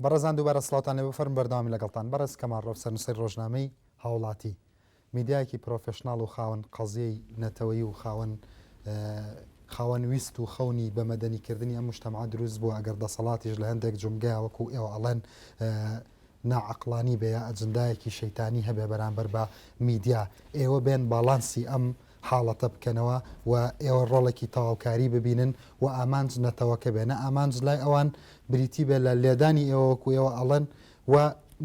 بەڕێزان دووبارە سڵاوتان لێ بفەرم بەردەوامی لەگەڵتان بەڕێز کەمال ڕەوف سەرنووسەری ڕۆژنامەی هاوڵاتی میدیایەکی پرۆفێشناڵ و خاوەن قەزیەی نەتەوەیی و خاوەن خاوەن ویست و خەونی بە مەدەنی کردنی ئەم مجتەمعە دروست بووە ئەگەر دەسەڵاتیش لە هەندێک جومگەیا وەکو ئێوە ئەڵێن ناعەقڵانی بێ یا ئەجندایەکی شەیتانی هەبێ بەرامبەر بە میدیا ئێوە بێن باڵانسی ئەم حاڵەتە بکەنەوە و ئێوە ڕۆڵێکی تەواوکاری ببینن و ئامانج نەتەوەکە بێ نە ئامانج لای ئەوان بریتی بێ لە لێدانی ئێوە وەکو ئێوە ئەڵێن و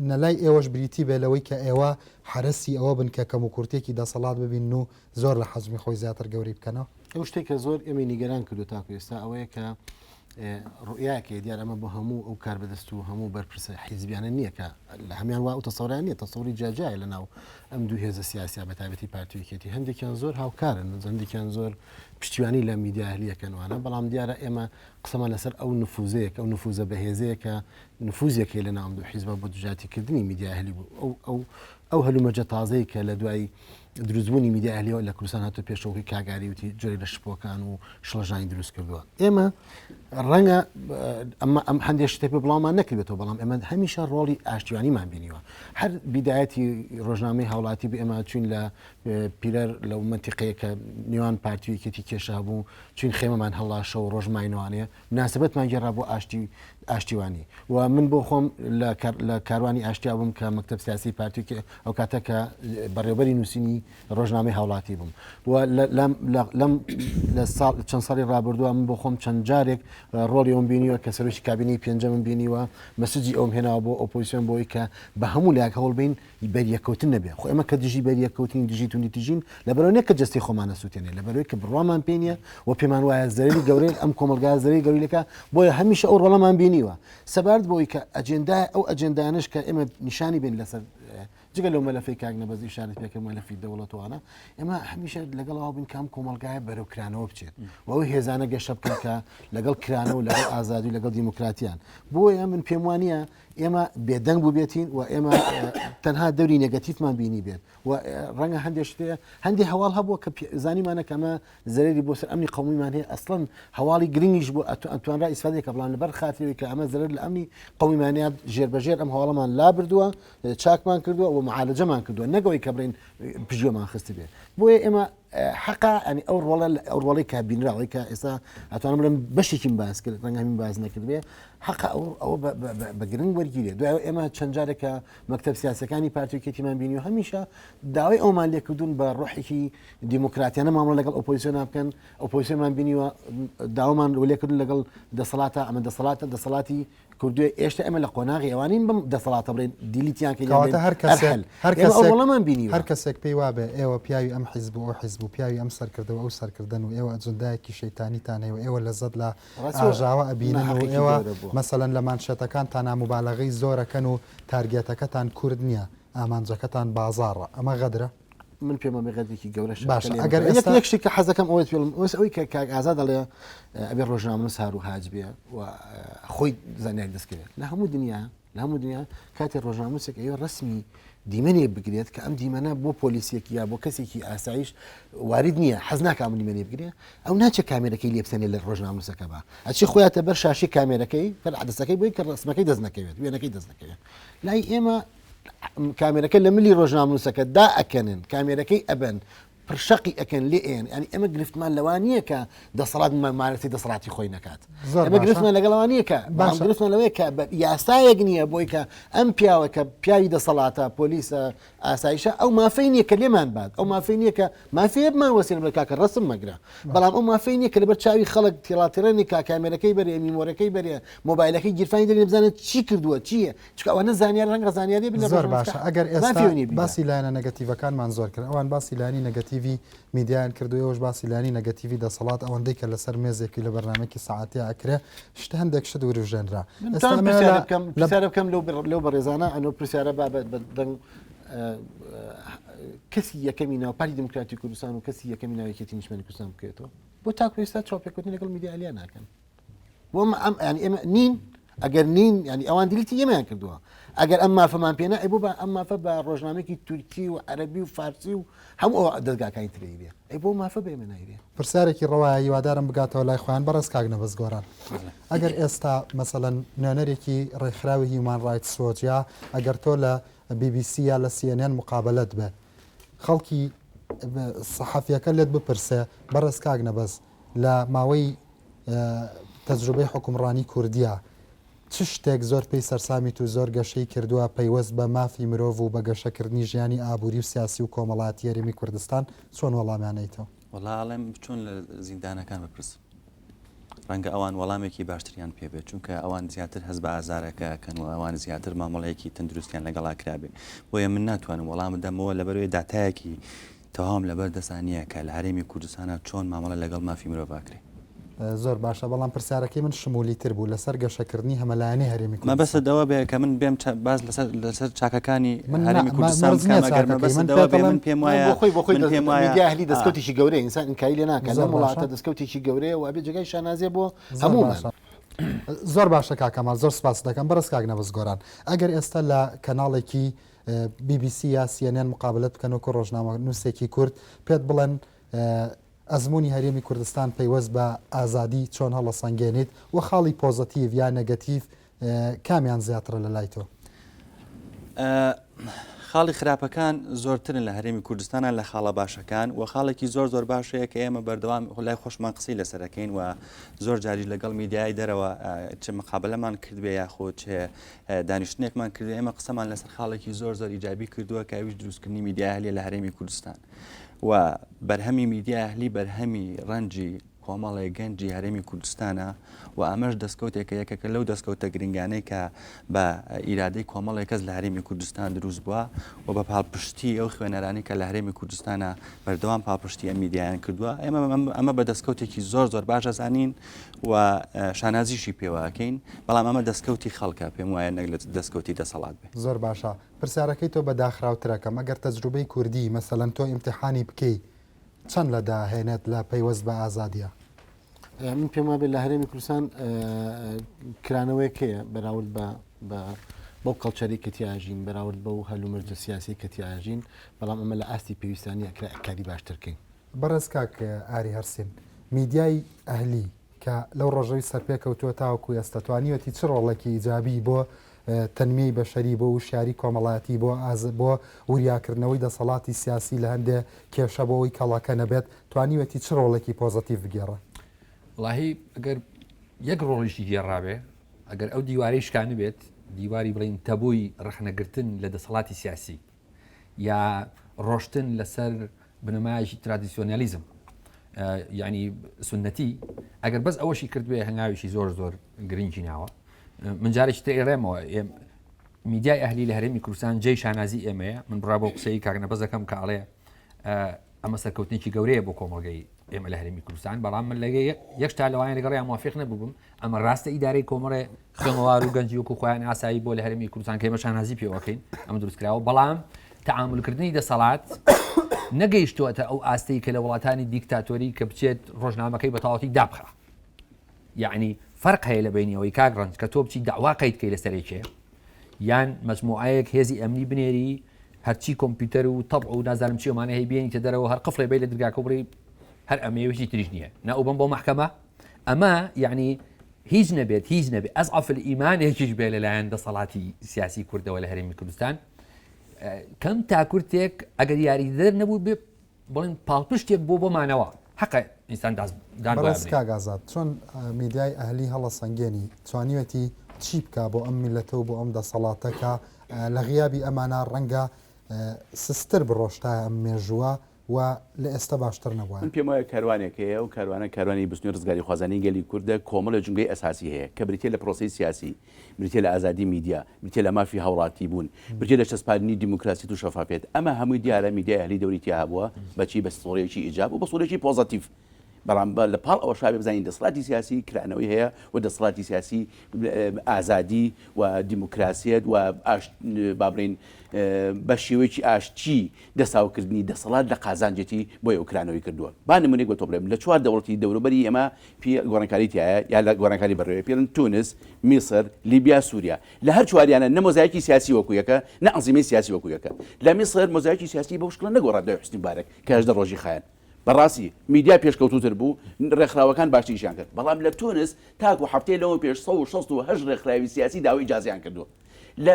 نە لای ئێوەش بریتی بێ لەوەی کە ئێوە حەرەسی ئەوە بن کە کەموکورتیەکی دەسەڵات ببینن و زۆر لە حەجمی خۆی زیاتر گەورەی بکەنەوە. ئەو شتێک کە زۆر ئێمەی نیگەران کردو تاکو ئێستا ئەوەیە کە ڕوئیایەک هەیە دیار ئەمە بۆ هەموو ئەو کاربەدەست و هەموو بەرپرسە حیزبیانە نییە کە لە هەمان وا ئەو تەسەوریان نییە تەسەوری جیاجیایە لە ناو ئەم دوو هێزە سیاسیە بە تایبەتی پارتی و یەکێتی هەندێکیان زۆر هاوکارن هەندێکیان زۆر پشتیوانی لە میدیا ئەهلیەکەن وانە بەڵام دیارە ئێمە قسەمان لەسەر ئەو نفوزەیە کە ئەو نفوزە بەهێزەیە کە نفوزێک هەیە لە ناو ئەم دوو حیزبە بۆ دژایەتیکردنی میدیا ئەهلی بوو ئەو ئەو ئەو هەلومەرجە تازەی کە لە دوای دروستبوونی میدیا ئەهلیەوە لە کوردستان هاتۆ پێشەوەی کاگاری وتی جۆرێک لە شپۆکان و شڵەژانی دروست کردووە ئێمە ڕەنگە ئەمە ئەم هەندێک شتێک پێ بڵاومان نەکردێتەوە بەڵام ئێمە هەمیشە ڕۆڵی ئاشتیوانیمان بینیوە هەر بیدایەتی ڕۆژنامەی هاوڵاتی بە ئێمە چوین لە پیرەر لەو منتیقەیە کە نێوان پارتی و یەکێتی کێشە هەبوو چوین خێمەمان هەڵاشە و ڕۆژماینەوانەیە مناسبەتمان گێڕا بۆ ئاشتی ئاشتیوانی و من بۆ خۆم لە کاروانی ئاشتیا بووم کە مەکتەب سیاسی پارتی ئەو کاتە کە بەڕێوبەری نووسینی ڕۆژنامەی هاوڵاتی بووم و لەم لە ساڵ چەند ساڵی ڕابردووە من بۆ خۆم چەند جارێک ڕۆڵی ئەوم بینیوە کە سەرۆکی کابینەی پێنجەمم بینیوە message ی ئەوم هێناوە بۆ ئۆپۆزیسیۆن بۆی کە بە هەموو لایەک هەوڵ بین بەریەککەوتن نەبێ خۆ ئێمە کە دژی بەریەککەوتنین دژی توندوتیژین لەبەرئەوە نیە کە جەستەی خۆمان نەسووتێنێ لەبەرئەوەی کە بڕوامان پێ نیە و پێمان وایە زەرەری گەورەی ئەم کۆمەڵگایە زەرەری گەورەی لێکا بۆیە هەمیشە ئەو ڕۆڵەمان بینیوە سەبارەت بەوەی کە ئەجێندا ئەو ئەجێندانەش کە ئێمە نیشانی بین لەسەر جگە لەو مەلەفەی کاک نەبەز ئیشارەت پێکرد مەلەفی دەوڵەت و ئەوانە ئێمە هەمیشە لەگەڵ ئەوە بین کە ئەم کۆمەڵگایە بەرەو کرانەوە بچێت و ئەو هێزانە گەشە بکەن کە لەگەڵ کرانەوە لەگەڵ ئازادی و لەگەڵ دیموکراتیان بۆیە من پێم وانییە ئێمە بێدەنگ بووبێتین و ئێمە تەنها دەوری negative مان بینی بێت و ڕەنگە هەندێک شتێ هەندێک هەواڵ هەبووە کە زانیمانە کەمە زەرەری بۆ سەر ئەمنی قومیمان هەیە ئەسڵەن هەواڵی گرنگیش بۆ ئەتوانرا ئیسفادەی کە بڵان لەبەر خاترەوەی کە ئەمە زەرەر لە ئەمنی قومیمانیان ژێربەژێر ئەم هەواڵەمان لا بردووە چاکمان کردووە و معالەجەمان کردووە نەگەوەی کە بڵین پژیۆمان خستبێ بۆیە ئێمە حەقە ئەنی ئەو ڕۆڵە ئەو ڕۆڵی کە بینراوەی کە ئێستا ئەتوانم بڵێم بەشێکیم باس کرد ڕەنگە هەمین باس نەکردبێ حەقە ئەو ئەوە بە گرنگ وەرگیرێ دوای ئێمە چەند جارێکە مەکتەب سیاسەکانی پارتی و یەکێتیمان بینی و هەمیشە داوای ئەومان لێکردوون بە ڕۆحێکی دیموکراتیانە مامەڵە لەگەڵ ئۆپۆزیسیۆنا بکەن ئۆپۆزیسیۆنمان بینیوە داوامان لێکردن لەگەڵ دەسەڵاتە ئەمە دەسەڵاتە دەسەڵاتی کوردیە ئێشتا ئێمە لە قۆناغی ئەوانین بەم دەسەڵاتە بڵێن delete یان کەین کەواتە هەر کەسێک هەر ئێمە ئەو کەسێک ڕۆڵەمان بینیوە. هەر کەسێک پێی وابێ ئێوە پیاوی ئەم حیزب و ئەو حیزب و پیاوی ئەم سەرکردە و ئەو سەرکردەن و ئێوە ئەجندایەکی شەیتانیتان هەیە و ئێوە لەزەت لە ڕاستە ئاژاوە ئەبینن و ناحەقێکی ئێوە گەورە بووە. مەسەلەن لە مانشێتەکانتانا موبالەغەی زۆر ئەکەن و target ەکەتان کورد نییە ئامانجەکەتان بازاڕە ئەمە غەدرە؟ من پێم وابێ غەدرێکی گەورەشە کە باشە لێ ئەگەر بکرێ. یەک ئێستا یەک شتێک کە حەزەکەم ئەوەت پێ بڵێم ئەوەس ئەوەی کە کاک ئازاد دەڵێ ئەبێ ڕۆژنامەنووس هار و هاج بێ و خۆی زانیاری دەست کەوێت لە هەموو دنیا لە هەموو دنیا کاتێ ڕۆژنامەنووسێک ئەوێ ڕەسمی دیمەنێک بگرێت کە ئەم دیمەنە بۆ پۆلیسێک یا بۆ کەسێکی ئاسایش وارد نییە حەز ناکە ئەم دیمەنی بگرێ ئەو ناچێت کامێرەکەی لێ بسەنێ لە ڕۆژنامەنووسەکە بە ئەچی خۆیاتە بەر شاشەی کامێرەکەی بەر عەدەسەکەی بۆی کە ڕەسمەکەی دەست نەکەوێت وێنەکەی دەست نەکەوێت لای ئێمە کامێرەکە لە ملی ڕۆژنامەنووسەکە دا ئەکەنن کامێرەکەی ئەبەن پرشەقی ئەکەن لێ ئێن ینی ئەمە گرفتمان لەوە نییە کە دەسەڵات مارەتی دەسەڵاتی خۆی نەکات ئەمە گرفتمان لەگەڵەوە نییە کە باش گرفتمان لەوەیە کە یاسایەک نییە بۆی کە ئەم پیاوە کە پیاوی دەسەڵاتە پۆلیسە ئاسایشە ئەو مافەی نییە کە لێمان بات ئەو مافەی نییە کە مافەیە بمان وەسێن بڵێ کاکە ڕسم مەگرە بەڵام ئەو مافەی نییە کە لەبەر چاوی خەڵک تێڵاتێڕێنی کا کامێرەکەی بەرێ میمۆرەکەی بەرێ مۆبایلەکەی گیرفانی دەرێ بزانێت چی کردووە چییە چونکە ئەوانە زانیاری ڕەنگە زانیاری بن لە زۆر ڕۆژنامەنووسەکە باشە ئەگەر ئێستا مافی ئەوە نییە بیدات. باسی لایەنە negative ەکانمان زۆر کرد ئەوان باسی لایەنی negative ی میدیایان کرد و ئێوەش باسی لایەنی negative ی دەسەڵات ئەوەندەی کە لەسەر مێزێکی لە بەرنامەیەکی سەعاتیا ئەکرێ شت هەندێک شت وروژێنرا من ئێستا تام ئەمەوێ پرسیارە لە بکەم لە پرسیارە بکەم لەو بڕ- لەو بەڕێزانە ئەنۆ پرسیارە با بە بە دەنگ ئە، کەسی یەکەمی ناو پارتی دیموکراتی کوردستان و کەسی یەکەمی ناو یەکێتی نیشتمانی کوردستان بکرێتەوە بۆ تاکو ئێستا چاوپێکەوتن لەگەڵ میدیا ئەلیان ناکەن بۆ ئەم ئەم یانی ئێمە نین. ئەگەر نین ینی ئەوان delete ی ئێمەیان کردووە ئەگەر ئەم مافەمان پێ نا ئەی بۆ بە ئەم مافە بە ڕۆژنامێکی تورکی و عەربی و فارسی و هەموو ئەو دەزگاکانی ترەی بێ ئەی بۆ مافە بە ئێمە نایرێ؟ پرسیارێکی ڕەوایە هیوادارم بگاتەوە لای خۆیان بەڕێز کاک نەبەز گۆران ئەگەر ئێستا مەسەلەن نوێنەرێکی ڕێکخراوی هیومان ڕایتس وۆچ یا ئەگەر تۆ لە بی بی سی یا لە سی ئێن ئێن مقابەلەت بێ خەڵکی سەحەفیەکە لێت بپرسێ بەڕێز کاک نەبەز لە ماوەی تەجروبەی حوکمڕانی کوردیە چ شتێک زۆر پێی سەرسامیت و زۆر گەشەی کردووە پەیوەست بە مافی مرۆڤ و بە گەشەکردنی ژیانی ئابووری و سیاسی و کۆمەڵایەتی هەرێمی کوردستان چۆن وەڵامیان ئەیتەوە؟ وەڵا ئەڵێم چۆن لە زیندانەکان بپرسن ڕەنگە ئەوان وەڵامێکی باشتریان پێ بێت چونکە ئەوان زیاتر هەست بە ئازارەکە ئەکەن و ئەوان زیاتر مامەڵەیەکی تەندروستیان لەگەڵا کرابێ بۆیە من ناتوانم وەڵام بدەمەوە لەبەرئەوەی داتایەکی تەواوم لەبەر دەسا نییە کە لە هەرێمی کوردستانا چۆن مامەڵە لەگەڵ مافی مرۆڤ ئەکرێ. زۆر باشە بەڵام پرسیارەکەی من شمولی تر بوو لەسەر گەشەکردنی هەمەلایەنەی هەرێمی کوردستان. مەبەستت ئەوە بێ کە من بێم باس لەسەر لەسەر چاکەکانی من نا هەرێمی کوردستان مەرج نییە بکەم ئەگەر چاکەکەی مەبەستت من ئەوە پێت بێ ئەڵێم من پێم وایە بۆ خۆی بۆ خۆی من پێم وایە میدیا ئەهلی دەستکەوتێکی گەورەیە ئینسان ئینکاری لێ ناکات زۆر لەم باشە. وڵاتە دەستکەوتێکی گەورەیە و ئەبێ جێگای شانازیە بۆ زۆر هەموومان. باشە زۆر باشە کاک کەمال زۆر سپاست دەکەم بەڕێز کاک نەبەز گۆران ئەگەر ئێستا لە کەناڵێکی بی بی سی یا سی ئێن ئێن مقابلەت بکەن وەکو ڕۆژنامەنووسێکی کورد پێت بڵێن ئەزموونی هەرێمی کوردستان پەیوەست بە ئازادی چۆن هەڵەسەنگێنیت و خاڵی پۆزەتیڤ یا نێگەتیڤ کامیان زیاترە لە لای تۆ؟ خاڵی خراپەکان زۆرترن لە هەرێمی کوردستانە لە خاڵە باشەکان و خاڵێکی زۆر زۆر باشەیە کە ئێمە بەردەوام لای خۆشمان قسەی لەسەرەکەین و زۆر جاریش لەگەڵ میدیای دەرەوە چ مقابلەمان کردبێ یاخود چ دانیشتنێکمان کردو ئێمە قسەمان لەسەر خاڵێکی زۆر زۆر ئیجابی کردووە کە ئەویش دروستکردنی میدیای ئەهلیە لە هەرێمی کوردستان و بەرهەمی میدیای ئەهلی بەرهەمی ڕەنجی کۆمەڵێک گەنجی هەرێمی کوردستانە و ئەمەش دەستکەوتێکە یەکێکە لەو دەستکەوتە گرنگانەی کە بە ئیرادەی کۆمەڵێک کەس لە هەرێمی کوردستان دروست بووە و بە پاڵپشتی ئەو خوێنەرانی کە لە هەرێمی کوردستانە بەردەوام پاڵپشتی ئەم میدیایان کردووە ئێمە ئەمە بە دەستکەوتێکی زۆر زۆر باش ئەزانین و شانازیشی پێوە ئەکەین بەڵام ئەمە دەستکەوتی خەڵکە پێم وایە نەک لە دەستکەوتی دەسەڵات بێ. زۆر باشە پرسیارەکەی تۆ بە داخراوترەکەم ئەگەر تەجروبەی کوردی مەسەلەن تۆ ئیمتیحانی بکەی چەند لە دە هێنێت لە پەیوەست بە ئازادیە؟ من پێم وابێت لە هەرێمی کوردستان کرانەوەیەک هەیە بەراورد بە بە بەو کەڵچەری کە تیاژین بەراورد بەو هەلومەرجە سیاسی کە تیاژین بەڵام ئەمە لە ئاستی پێویستانی ئەکرا کاری باشترکەین. بەڕێز کاک ئاری هەرسین، میدیای ئەهلی کە لەو ڕۆژەوی سەرپێکەوتووە تاوەکو ئێستا توانیوەتی چ ڕۆڵێکی ئیجابی بۆ تەنمیەی بەشەری، بۆ وشیاری کۆمەڵایەتی، بۆ بۆ وریاکردنەوەی دەسەڵاتی سیاسی لە هەندێ کێشە بۆ ئەوەی کەڵەکە نەبێت، توانیوەتی چ ڕۆڵێکی پۆزەتیڤ بگێڕێ؟ وەڵاهی ئەگەر یەک ڕۆڵیشی گێڕابێ، ئەگەر ئەو دیوارەی شکانبێت، دیواری بڵێین تەبووی ڕەخنەگرتن لە دەسەڵاتی سیاسی، یا ڕۆشتن لەسەر بنەمایەکی ترادیسیۆنالیزم یعنی سنەتی ئەگەر بەس ئەوەشی کردوێ هەنگاویشی زۆر زۆر گرنگی ناوە من جارێکی تر ئێڵێمەوە میدیای ئەهلی لە هەرێمی کوردستان جێی شانازی ئێمەیە من بڕا بۆ قسەی کاک نەبەز دەکەم کە ئەڵێ ئەمە سەرکەوتنێکی گەورەیە بۆ کۆمەڵگەی ئێمە لە هەرێمی کوردستان بەڵام من لەگە یەکتا لەوانە لەگەڵیان موافق نەبووم ئەمە ڕاستە ئیدارەی کۆمەڵێ خوێنەوار و گەنجی وەکو خۆیان ئاسایی بۆ لە هەرێمی کوردستان کە ئێمە شانازی پێوەکەین ئەمە دروستکراوە بەڵام تەعاملکردنی دەسەڵات نەگەیشتووەتە ئەو ئاستەی کە لە وڵاتانی دیکتاتۆری کە بچێت ڕۆژنامەکەی بە تەواوەتی دابخا یعنی فەرق هەیە لە بینی ئەوەی کاک ڕەنج کە تۆ بچی داوا قەید کەی لەسەر یەکێ یان مەجموعەیەک هێزی ئەمنی بنێری هەرچی کۆمپیوتەر و تەبع و نازانم چی ئەمانە هەیە بێنیتە دەرەوە هەر قفڵێ بەی لە درگاکە بڕی هەر ئەمەیە هیچی تریش نییە نا ئەو بەم بۆ مەحکەمە ئەمە یعنی هیچ نەبێت هیچ نەبێت ئەزعف ئیمانێکیش بێ لەلایەن دەسەڵاتی سیاسی کوردەوە لە هەرێمی کوردستان کەم تا کورتێک ئەگەر یاریدەر نەبوو بێ بڵێن پاڵپشتێک بۆ بۆ مانەوە حەقە ئینسان داز دان بەڕێز کاک ئازاد چۆن میدیای ئەهلی هەڵەسەنگێنی توانیوێتی چی بکا بۆ ئەم میللەتە و بۆ ئەم دەسەڵاتە کە لە غیابی ئەمانە ڕەنگە سستر بڕۆشتایە ئەم مێژووە و لە ئێستا باشتر نەبوایە؟ من پێم وایە کاروانێک هەیە، ئەو کاروانە کاروانی بزوتنەوەی ڕزگاریخوازانەی گەلی کوردە، کۆمەڵێ جومگەی ئەساسی هەیە کە بریتیە لە پرۆسەی سیاسی، بریتیە لە ئازادی میدیا، بریتیە لە مافی هاوڵاتی بوون، بریتیە لە چەسپاندنی دیموکراسیەت و شەفافیەت، ئەمە هەمووی دیارە میدیای ئەهلی دەوری تیا هەبووە، بە چی؟ بە سوڕێکی ئیجاب و بە سوڕێکی پۆزەتیڤ. بەڵام لە پاڵ ئەوەشا بێ بزانین دەسەڵاتی سیاسی کرانەوەی هەیە و دەسەڵاتی سیاسی ئازادی و دیموکراسیەت و با بڵێین بە شێوەیەکی ئاشتی دەساوکردنی دەسەڵات لە قازانجێتی بۆیە ئەو کرانەوەی کردووە. با نمونەیەک بە تۆ بڵێم لە چوار دەوڵەتی دەوروبەری ئێمە پێ گۆڕانکاری تیایە یا لە گۆڕانکاری بەڕێوەیە پێڵن تونس، میسر، لیبیا، سوریا لە هەر چواریانە نە مۆزایکی سیاسی وەکو یەکە نە ئەنزیمەی سیاسی وەکو یەکە. لە میسر مۆزایکی سیاسی بەو شکڵە نەگۆڕا دوای حوسنی موبارەک کە 18 ڕۆژی خایاند. بەڕاستی میدیا پێشکەوتووتر بوو، ڕێکخراوەکان باشتر ئیشیان کرد، بەڵام لە تونس تاکو هەفتەی لەوە پێش 168 ڕێکخراوی سیاسی داوای ئیجازەیان کردووە. لە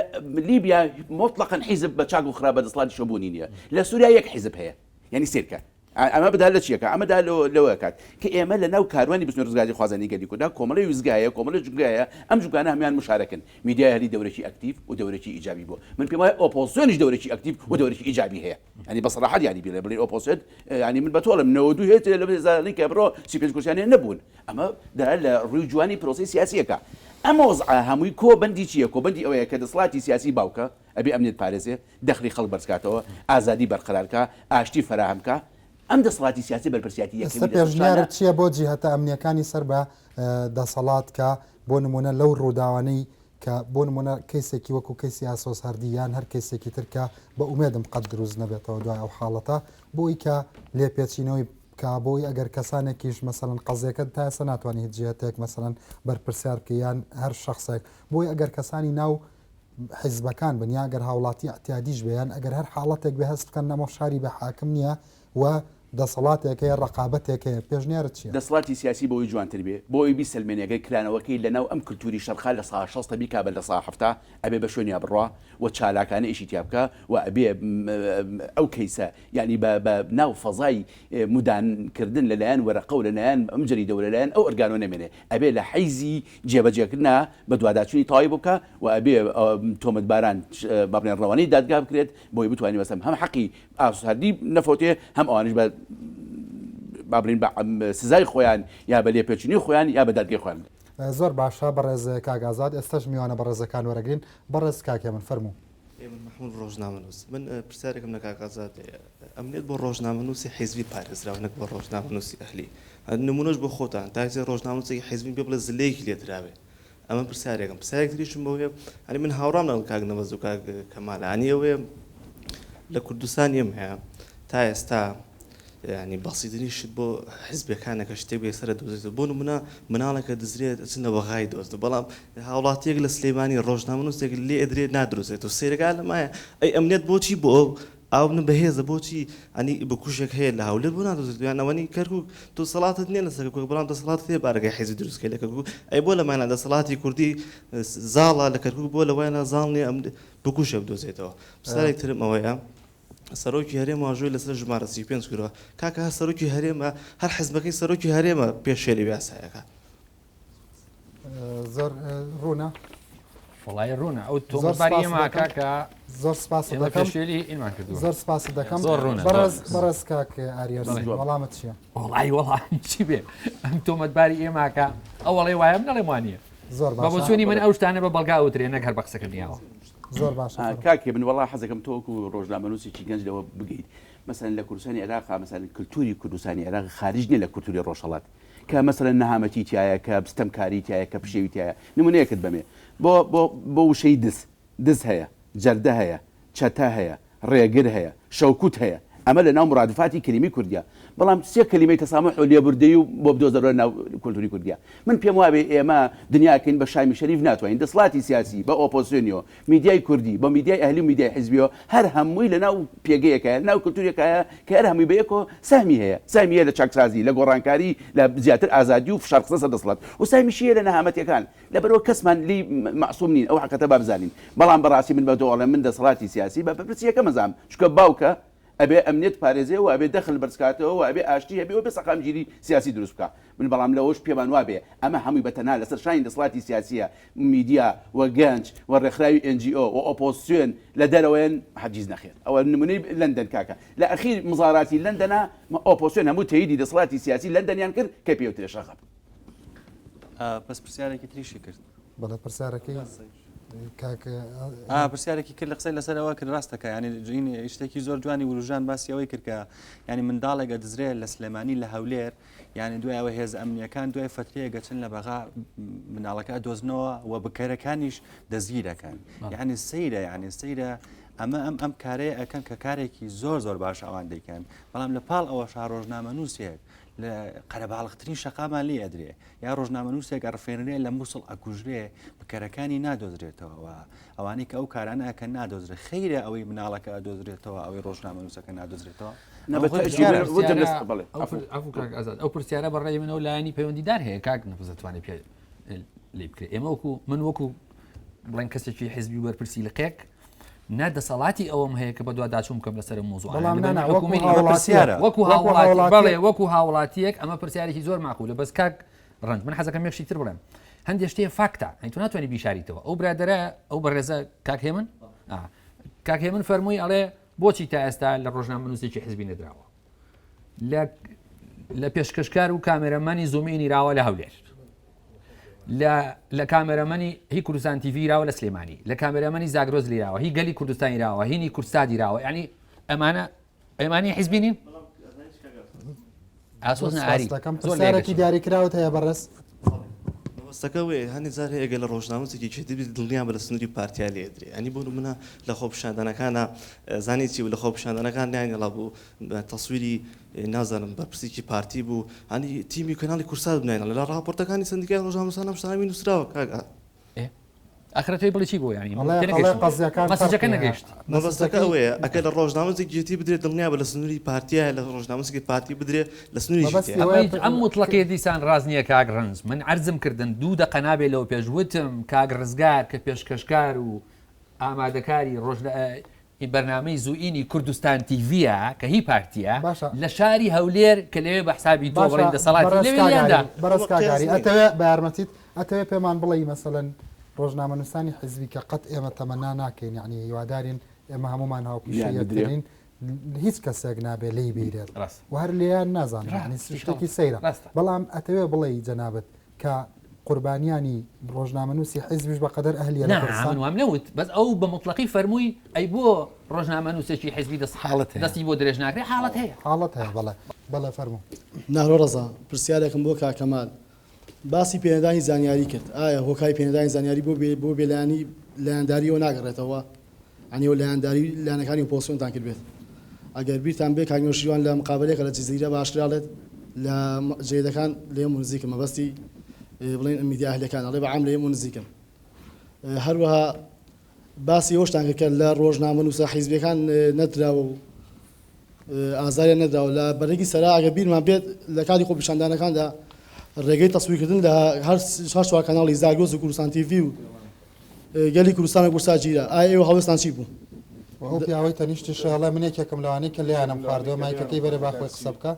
لیبیا موتڵەقەن حیزب بە چاک و خراپ بە دەسەڵاتیشەوە بوونی نییە. لە سوریا یەک حیزب هەیە. یانی سەیرکە ئەمە بدا لە چیەکە؟ ئەمە دا لەوە کات کە ئێمە لە ناو کاروانی بزوتنەوەی ڕزگاریخوازانی گەلی کورددا کۆمەڵی ویستگە هەیە، کۆمەڵی جومگە هەیە، ئەم جومگانە هەموویان مشارەکن. میدیای ئەهلی دەورێکی ئەکتیڤ و دەورێکی ئیجابی بووە. من پێم وایە ئۆپۆزسیۆنیش دەورێکی ئەکتیڤ و دەورێکی ئیجابی هەیە. یانی بە سەراحەت یانی بیڵێ بڵێ ئۆپۆزسیۆن یانی من بە تۆ ئەڵێم 92 هێز لە هێزانەی کە بڕۆ 35 کورسیان هەیە نەبوون. ئەمە دەلالەت لە ڕووی جوانی پرۆسەی سیاسییەکە. ئەم وەزعە هەمووی کۆ بەندی چییە؟ کۆبەندی ئەوەیە کە دەسەڵاتی سیاسی باوکە، ئەبێ ئەمنیەت پارێزێ، دەخلی خەڵک بەرز کاتەوە، ئازادی بەرقەرار کا، ئاشتی فەراهەم کا. ئەم دەسەڵاتی سیاسیە بەرپرسیارتی ئێستا یەکەمی لەسەر شانە. پێشنیارت چییە بۆ جیهەتە ئەمنییەکانی سەر بە دەسەڵات کە بۆ نموونە لەو ڕووداوانەی کە بۆ نموونە کەیسێکی وەکو کەیسی ئاسۆس هەردی یان هەر کەیسێکی تر کە بە ئومێدم قەت دروست نەبێتەوە دوای ئەو حاڵەتە بۆی کە لێپێچینەوەی بکا بۆی ئەگەر کەسانێکیش مەسەلەن قەزیەکە تا ئێستا ناتوانانی هیچ جیهەتێک مەسەلەن بەرپرسیار بکەی یان هەر شخصێک بۆی ئەگەر کەسانی ناو حیزبەکان بن یا گەر هاوڵاتی ئەعتیادیش بێ یان ئەگەر هەر حاڵەتێک بێ هەست بکەن نەمە شاری بە حاکم نییە و دەسەڵاتێک هەیە ڕەقابەتێک هەیە پێشنیارت چییە؟ دەسەڵاتی سیاسی بۆ ئەوەی جوانتر بێ، بۆ ئەوەی بیسەلمێنێ گەر کرانەوەکەی لە ناو ئەم کلتوری شەرقا لە سا شەستە بیکا بە لە سا حەفتا ئەبێ بە شوێنیا بڕوا و چالاکانە ئیشی تیا بکا و ئەبێ ئەو کەیسە یانی بە بە ناو فەزای مدان کردن لە لایەن وەرەقە و لە لایەن ئەم جەریدە و لە لایەن ئەو ئۆرگانەوە نەمێنێ ئەبێ لە حەیزی جێبەجێکردنا بەدواداچوونی تەواوی بۆ بکا و ئەبێ تۆمەتباران با بڵێن ڕەوانەی دادگا بکرێت بۆی بتوانێ مەسەلەن هەم حەقی ئاسۆساردی نەفەوتێ هەم ئەوانیش بە با بڵێین بە سزای خۆیان یا بە لێپێچینەوەی خۆیان یا بە دادگای خۆیان. زۆر باشە بەڕێز کاک ئازاد ئێستاش میوانە بەڕێزەکان وەرەگرین بەڕێز کاک هێمن فەرموو. هێمن مەحمود ڕۆژنامەنووس من پرسیارێکم لە کاک ئازاد هەیە ئەمنیەت بۆ ڕۆژنامەنووسی حیزبی پارێزراوە نەک بۆ ڕۆژنامەنووسی ئەهلی نمونەش بۆ خۆتان تا ئێستا ڕۆژنامەنووسێکی حیزبی پێ بڵێ زلەیەکی لێ دراوێ ئەمە پرسیارێکم پرسیارێک تریشم بۆ هەیە ئەنی من هاوڕام لەگەڵ کاک نەبەز و کاک کەمال ئەنی ئەوەیە لە کوردستان ئێمە هەیە تا ئێستا ینی بەسیترین شت بۆ حزبەکانە کە شتێک بێ سەرە دۆزێت بۆ نمونە مناڵێکە دزرێت ئەچن لە بەغای دۆست بەڵام هاوڵاتیەک لە سلەیمانی ڕۆژنامەنووسێک لێ ئەدرێت نادرۆزێت و سەیرەکە لەمایە ئەی ئەمنیەت بۆچی بۆ ئەو ئاونە بەهێزە بۆچی ئەنی بکوژێک هەیە لە هەولێر بۆ نادۆزێت یان ئەوەنی کەرکوک تۆ سەڵاتت نییە لەسەر کەرکوک بەڵام دەسەڵاتت هەیە بارەگای حیزبی دروست کەی لە کەرکوک ئەی بۆ لەمانە دەسەڵاتی کوردی زاڵە لە کەرکوک بۆ لەوەیانە زاڵ نییە ئەم بکوژە بدۆزێتەوە پرسیارێک ترم ئەوەیە سەرۆکی هەرێم واژۆی لەسەر ژمارە 35 کردووە کاکە هەر سەرۆکی هەرێمە هەر حزبەکەی سەرۆکی هەرێمە پێشێلی یاسایەکە زۆر ڕوونە وڵی ڕوونە ئەو تۆمەتباری ئێمە کاکە زۆر سپاس دەکەم پێشێلی ئیمان کردو زۆر سپاس دەکەم زۆر ڕوونە بەڕێز بەڕێز کاک ئاریەر وەڵامت چییە وڵی وەڵام چی بێ ئەم تۆمەتباری ئێماکە ئەوەڵێ وایە من نەڵێم وانە زۆر بە بۆچوونی من ئەو شتانە بە بەڵگا وترێ نەک هەر بە قسەکردنیەوە زۆر باشە کاکێ من وەڵا حەزەکەم تۆ وەکو ڕۆژنامەنووسێکی گەنج لەوە بگەیت مەسەلەن لە کوردستانی عێراق مەسەلەن کلتوری کوردستانی عێراق خارج نییە لە کولتوری ڕۆژهەڵات کە مەسەلەن نەهامەتی تیایە کە ستەمکاری تیایە کە پشێوی تیایە نمونەیەکت بەمێ بۆ بۆ بۆ وشەی دز دز هەیە جەردە هەیە چەتە هەیە ڕێگر هەیە شەوکوت هەیە ئەمە لە ناو مرادفاتی کەلیمەی کوردیە بەڵام سێ کەلیمەی تەسامح و لێبوردەیی و بۆ بدۆزەرەوە ناو کولتوری کوردیە من پێم وابێ ئێمە دنیا کەین بە شامی شەریف ناتوانین دەسڵاتی سیاسی بە ئۆپۆزسیۆنیەوە میدیای کوردی بە میدیای ئەهلی و میدیای حیزبیەوە هەر هەمووی لە ناو پێگەیەکایە لە ناو کولتورێکایە کە هەر هەمووی بەیەکەوە سەهمی هەیە سەهمی هەیە لە چاکسازی لە گۆڕانکاری لە زیاتر ئازادی و فشار خستنە سەر دەسڵات و سەهمیشی هەیە لە نەهامەتیەکان لەبەرئەوە کەسمان لێی مەعسوم نین ئەو حەقیقەتە با بزانین بەڵام بەڕاستی من بە تۆ ئەڵێم من دەسەڵاتی سیاسی بە بەرپرسی یەکەم ئەزانم چونکە باوکە ئەبێ ئەمنیەت پارێزێ و ئەبێ دەخل بەرزکاتەوە و ئەبێ ئاشتی هەبێ و ئەبێ سەقامگیری سیاسی دروست بکا من بەڵام لەوەش پێمان وابێ ئەمە هەمووی بە تەنها لەسەر شانی دەسەڵاتی سیاسیە میدیا و گەنج و ڕێکخراوی NGO و ئۆپۆزسیۆن لە دەرەوەیەن هەرگیز نەخێر ئەوە نمونەی لەندەن کاکە لە ئەخیر مزاراتی لەندەنا ئۆپۆزسیۆن هەموو تەییدی دەسەڵاتی سیاسی لەندەنیان کرد کە پێوترێ شەغەب. بەس پرسیارێکی تریشی کرد. بەڵێ پرسیارەکەی. کاک ئا پرسیارێکی کرد لە قسەی لەسەر ئەوە کرد ڕاستەکە ینی جین شتێکی زۆر جوانی وروژان باسی ئەوەی کرد کە ینی منداڵێک ئەدزرێ لە سلێمانی لە هەولێر یعنی دوای ئەوە هێز ئەمنیەکان دوای فترەیە گەچن لە بەغا مناڵەکە ئەدۆزنەوە و بکەرەکانیش دەستگیرەکەن یعنی سەیرە یعنی سەیرە ئەمە ئەم ئەم کارەیە ئەکەن کە کارێکی زۆر زۆر باش ئەوان دەیکەن بەڵام لە پاڵ ئەوە شا ڕۆژنامە نووسێک لە قەرەباڵغترین شەقامان لێ ئەدرێ یا ڕۆژنامەنووسێک ئەڕفێنرێ لە موسڵ ئەکوژرێ بکەرەکانی نادۆزرێتەوە و ئەوانەی کە ئەو کارانە ئەکەن نادۆزرێ خەیرە ئەوەی مناڵەکە ئەدۆزرێتەوە ئەوەی ڕۆژنامەنووسەکە نادۆزرێتەوە نا بە تەئکید من وتم لەس بەڵێ عەفو. عەفو کاک ئازاد ئەو پرسیارە بە ڕای منەوە لایەنی پەیوەندیدار هەیە کاک نەفس دەتوانێت پێ لێ بکرێت ئێمە وەکو من وەکو بڵێن کەسێکی حزبی و بەرپرسی لقێک نە دەسەڵاتی ئەوەم هەیە کە بەدواداچوون بکەم لەسەر ئەم مەوزوعانە. بەڵام لەبەر نا، نا، حکوومەتی وەکو ئەمە هاوڵاتییەک. پرسیارە. وەکو وەکو هاوڵاتی، هاوڵاتییەک. بەڵێ، وەکو هاوڵاتییەک ئەمە پرسیارێکی زۆر مەعقولە. بەس کاک ڕەنج، من حەزەکەم یەک شتی تر بڵێم. هەندێ شتێ فاکتە، یانی تۆ ناتوانانی بیشاریتەوە. ئەو برادەرە، ئەو بەڕێزە کاک هێمن، ئا، کاک هێمن فەرمووی ئەڵێ بۆچی تا ئێستا لە ڕۆژنامەنووسێکی حزبی نەدراوە؟ لە لە پێشکەشکار و کامێرەمانی زوومینی راوە لە هەولێر. لە لە کامێرەمەنی هی کوردستان تیڤی راوە لە سلێمانی لە کامێرەمەنی زاگرۆس لیراوە هی گەلی کوردستانی راوە هینی کوردسادی راوە یعنی ئەمانە ئەمانی حیزبی نین ئاسۆز نەئاری دەکەم پرسیارێکی دیاریکراوت هەیە بەڕێز مەبەستەکە وێ هەنێ جار هەیە گەر لە ڕۆژنامەنووسێکی جدی بیت دڵنیا بە لە سنووری پارتیا لێ ئەدرێ یانی بۆ نمونە لە خۆپیشاندانەکانا زانی چی بوو لە خۆپیشاندانەکان نایان بوو تەسویری نازانم بەرپرسێکی پارتی بوو هەنی تیمی کەناڵی کورسات بناینە لە ڕاپۆرتەکانی سندیکای ڕۆژنامەنووسان ئەم شتانە نووسراوە کاک ئەخرە تۆی بڵێ چی بۆ یانی قەزیەکان نەگەیشت مەبەستەکە ئەوەیە ئەگەر لە ڕۆژنامەنووسێکی جدی بدرێت دڵنیا بە لە سنووری پارتیایە لە ڕۆژنامەنووسێکی پارتی بدرێ لە سنووری ئەم مطلقەیە دیسان ڕاست نییە کاک ڕەنج من عەرزم کردن دوو دەقە نابێ لەوە پێش وتم کاک ڕزگار کە پێشکەشکار و ئامادەکاری ڕۆژ بەرنامەی زووینی کوردستان تیڤیە کە هی پارتیە باشە. لە شاری هەولێر کە لەوێ بە حسابی تۆ باشە بڵێن دەسەڵاتی بەڕێز لەوێ کاک لیاندا. ئاری، بەڕێز ئەوە کاک قیاس ئاری نییە. ئەتەوێ بە یارمەتیت ئەتەوێ پێمان بڵێی مەسەلەن ڕۆژنامەنووسانی حیزبی کە قەت ئێمە تەمەنا ناکەین یەعنی هیوادارین ئێمە هەموومان هاوپیشەی لیان بدرێ. یەکترین هیچ کەسێک نابێ لێی بیرێت ڕاست. و هەر لێیان نازانم ڕاست. یەعنی شتێکی سەیرە ڕاستە. بەڵام ئەتەوێ بڵێی جەنابت کە قوربانیانی ڕۆژنامەنووسی حیزبیش بە قەدەر ئەهلیە لە نا کوردستان؟ من وام نەوت بەس ئەو بە موتڵەقی فەرمووی ئەی بۆ ڕۆژنامەنووسێکی حیزبی دەست حاڵەت هەیە. دەستی بۆ درێژ ناکرێ حاڵەت هەیە. حاڵەت هەیە بەڵێ بەڵێ فەرموو. نەهرۆ ڕەزا، پرسیارێکم بۆ کاک کەمال، باسی پێنەدانی زانیاری کرد، ئایا هۆکاری پێنەدانی زانیاری بۆ بۆ بێلایەنی لایەنداریەوە ناگەڕێتەوە؟ یانی ئەوە لایەنداری لایەنەکانی ئۆپۆزسیۆنتان کردبێت؟ ئەگەر بیرتان بێ کاک نەوشیروان لە مقابەلەیەکە لە جزیرە بە ئاشکرا ئەڵێت لە جەریدەکان لە ئێمە نزیکن مەبەستی بڵێن میدیا ئەهلیەکان ئەڵێ بە عام لە ئێمە نزیکن. هەروەها باسی ئەوەشتان کرد کە لە ڕۆژنامەنووسە حیزبیەکان نەدراوە و ئازاریان نەدراوە لە بەرەکی سەرا ئەگەر بیرمان بێت لە کاتی خۆپیشاندانەکاندا ڕێگەی تەسویرکردن لە هەر چوار کەناڵی زاگرۆس و کوردستان تیڤی و گەلی کوردستان و کوردسات گیرا ئایا ئێوە هەڵوێستان چی بوو؟ وە ئەو پیاوەی تەنیشتیش ئەڵێ من یەکێکم لەوانەی کە لێیانم خواردووە مایکەکەی بەرێ با خۆی قسە بکا.